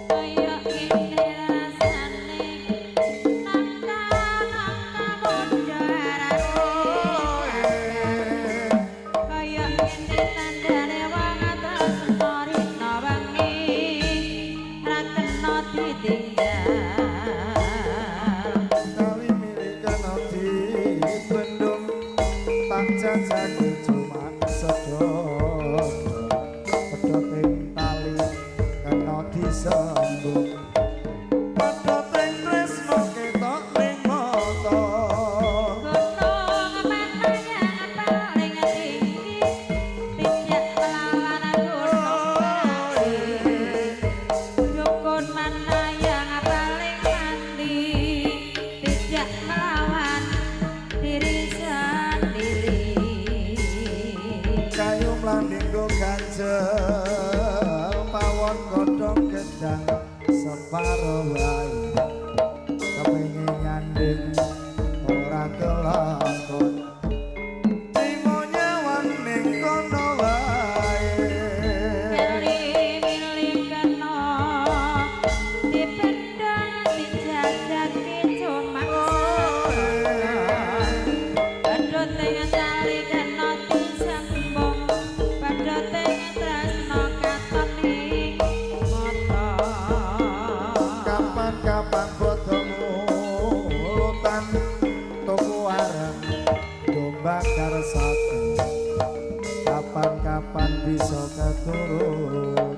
Kaya ngene rasane nangka-nangka padha arane. Kaya ngene tandane wong tresna rina wengi ra kena ditinggal. Tali milik kena dibendung, tak jajake cuma sedot. Pedhot ing tali kena disembung, pedhot ing tresno ketok ning mata. Gunung mana yang paling tinggi tidak melawan gunung Merapi. Dukun mana yang paling mandi tidak melawan diri sendiri. Kayu mlanding go ganjel, pawon godhong gedang separo wae. Kepengin nyanding ora kelakon, trimo nyawang ning kono wae. Keli milih kena dipendang dijajake cuma pedhot ing tali kena disembung, pedhot ing tresna katon ing mata. Kapan-kapan bodomu lutan tuku areng domba karsake, kapan-kapan bisa keturutan.